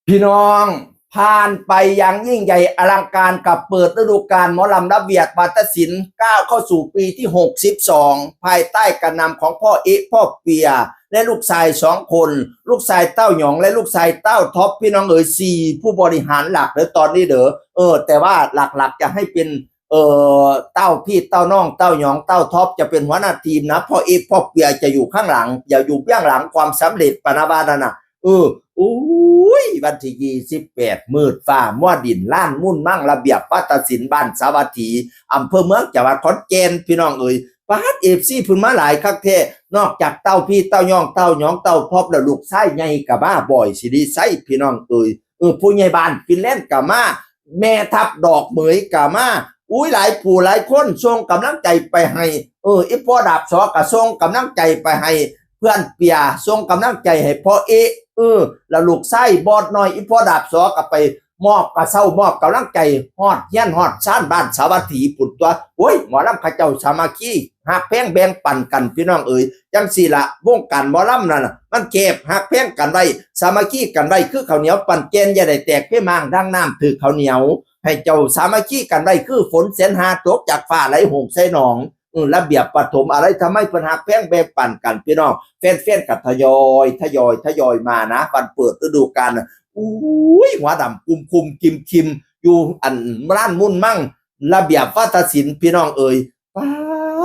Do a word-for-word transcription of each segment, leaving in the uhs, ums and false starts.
พี่น้อง ผ่านไปอย่างยิ่งใหญ่อลังการกับเปิดฤดูกาลหมอลำระเบียบวาทศิลป์ ก้าวเข้าสู่ปีที่ หกสิบสอง ภายใต้การนำของพ่อเอ๊ะ พ่อเปีย และลูกชายสองคน ลูกชายเต้าหยองและลูกชายเต้าท็อป พี่น้องเอ๋ย สี่ผู้บริหารหลักเด้อตอนนี้เด้อ เออ แต่ว่าหลักๆจะให้เป็น เออ เต้าพี่เต้าน้องเต้าหยองเต้าท็อปจะเป็นหัวหน้าทีมนะ พ่อเอ๊ะ พ่อเปียจะอยู่ข้างหลัง อย่าอยู่เบื้องหลังความสำเร็จ ปะนะว่านั่นน่ะ เออ อุ้ย วันที่ ยี่สิบแปด มืดฟ้ามัวดิน ลานมุ่นมั่งระเบียบวาทศิลป์ บ้านสาวัตถี อำเภอเมือง จังหวัดขอนแก่น พี่น้องเอ๋ย ปาด เอฟซี เพิ่นมาหลายคักแท้ นอกจากเต้าพี่เต้าน้องเต้าหยองเต้าท็อปแล้ว ลูกชายใหญ่ก็มา บอย สิริชัย พี่น้องเอ๋ย เออ ผู้ใหญ่บ้านฟินแลนด์ก็มา แม่ทัพดอกเหมยก็มา อุ้ย หลายผู้หลายคนส่งกำลังใจไปให้ เออ อีพ่อดาบสอก็ส่งกำลังใจไปให้ เพื่อนเปียส่งกำลังใจให้พ่อเอ๊ะ เออ แล้วลูกชายบอสน้อย อีพ่อดาบสอก็ไปมอบกระเซ้ามอบกำลังใจ ฮอดเฮียนฮอดซานบ้านสาวัตถีพุ้นตั๊ว โอ้ย หมอลำเขาเจ้าสามัคคี ฮักแพงแบ่งปันกัน พี่น้องเอ๋ย จั่งซี้ละ วงการหมอลำนั่นน่ะ มันแคบ ฮักแพงกันไว้ สามัคคีกันไว้ คือข้าวเหนียวปั้นแก่น อย่าได้แตกเพ่มางดังน้ำถืกข้าวเหนียว ให้เจ้าสามัคคีกันไว้ คือฝนแสนหาตกจากฟ้าไหลหงใส่หนอง เออ ระเบียบปฐมอะไรทำไมเพิ่นฮักแพงแบ่งปันกัน พี่น้อง แฟนๆก็ทยอย ทยอย ทยอยมานะ วันเปิดฤดูกาลน่ะ อุ้ย หัวดำกุมคุมกิมคิม อยู่อันร้านมุ่นมั่ง ระเบียบวาทศิลป์ พี่น้องเอ๋ย ป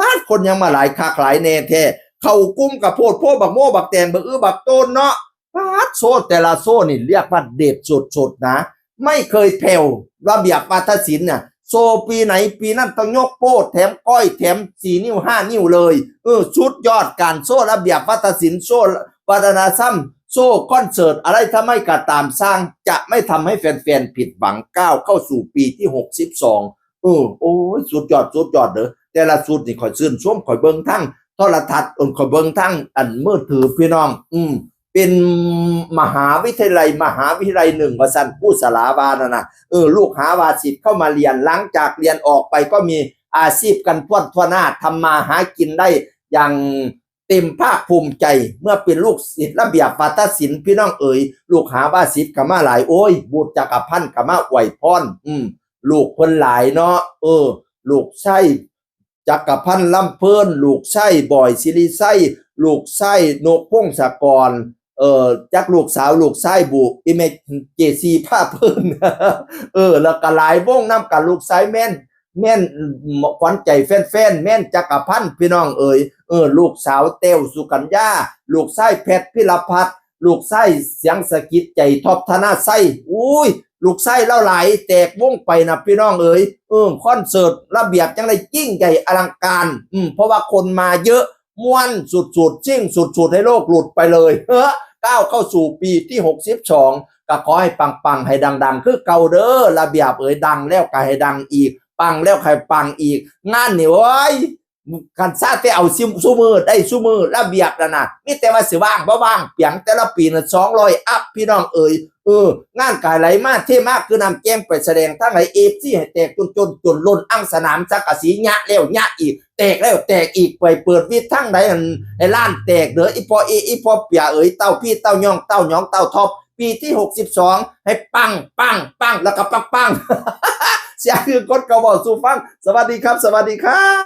าด คนยังมาหลายคักหลายแน่แท้ เข้ากลุ่มกับโพดโพบักโม่บักแตงบักอื้อบักโตนเนาะ ปาด โชว์แต่ละโชว์นี่เรียกว่าเด็ดสุดๆนะ ไม่เคยแผ่ว ระเบียบวาทศิลป์เนี่ย โชว์ปีไหนปีนั้นต้องยกโป้แถมก้อยแถมสี่นิ้วห้านิ้วเลย เออ สุดยอดการโชว์ระเบียบวาทศิลป์ โชว์วัฒนธรรม โชว์คอนเสิร์ตอะไรทำไมก็ตามสร้าง จะไม่ทำให้แฟนๆผิดหวัง ก้าวเข้าสู่ปีที่ หกสิบสอง เออ โอ้ย สุดยอด สุดยอดเด้อ แต่ละชุดนี่ข่อยชื่นชม ข่อยเบิ่งทั้งโทรทัศน์ เออ ข่อยเบิ่งทั้งอันมือถือ พี่น้อง อืม เป็นมหาวิทยาลัย มหาวิทยาลัยหนึ่ง ว่าซั่น ครูสลาว่านั่นน่ะ เออ ลูกหาว่าศิษย์เข้ามาเรียน หลังจากเรียนออกไปก็มีอาชีพกันทั่วทั่วหน้า ทำมาหากินได้อย่างเต็มภาคภูมิใจ เมื่อเป็นลูกศิษย์ระเบียบวาทศิลป์ พี่น้องเอ๋ย ลูกหาว่าศิษย์ก็มาหลาย โอ้ย บูตจักรพันธ์ก็มาอวยพร อืม ลูกเพิ่นหลายเนาะ เออ ลูกไส้ จักรพันธ์ลำเพลิน ลูกไส้บอยสิริไส้ ลูกไส้นกพงศกร เอ่อ จักลูกสาวลูกไส้บุ อีเมเจซีภาพเพิ่น เออ แล้วก็หลายวงนำกัน ลูกไส้แม่น แม่นขวัญใจแฟนๆ แม่นจักรพันธ์ พี่น้องเอ๋ย เออ ลูกสาวแต้วสุกัญญา ลูกไส้แพทย์พิรพัฒน์ ลูกไส้เสียงสะกิดใจท็อปธนาไส้ อุ้ย ลูกไส้เล่าหลายแตกวงไปนะพี่น้องเอ๋ย เออ คอนเสิร์ตระเบียบจั่งได้ยิ่งใหญ่อลังการ อืม เพราะว่าคนมาเยอะ ม่วนสุดๆ ซิ่งสุดๆ ให้โลกหลุดไปเลย เฮ้อ ก้าวเข้าสู่ปีที่ หกสิบสอง ก็ขอให้ปังๆ ให้ดังๆ คือเก่าเด้อ ระเบียบเอ๋ย ดังแล้วก็ให้ดังอีก ปังแล้วก็ให้ปังอีก งานนี่โอ้ย คันซาแต่เอาซิซุมื้อได้ซุมื้อ ระเบียบนั่นน่ะ มีแต่ว่าสิว่างบ่ว่างเปียง แต่ละปีน่ะ สองร้อย อัพ พี่น้องเอ๋ย เออ งานกายไหลมาเทมาคือน้ำแจ้งไปแสดงทั้งหลาย เอฟซี ให้แตกจนจนจนล้นอังสนามสังกะสี ยะแล้วยะอีก แตกแล้วแตกอีก ไปเปิดวิทย์ทั้งใดอันให้ล้านแตกเด้อ อีพ่อเอ อีพ่อเปียเอ๋ย เต้าพี่เต้าย่องเต้าหยองเต้าทอบ ปีที่ หกสิบสอง ให้ปังปังปังแล้วก็ปังปัง เสียงคือคนเขาบอกสู่ฟัง สวัสดีครับ สวัสดีครับ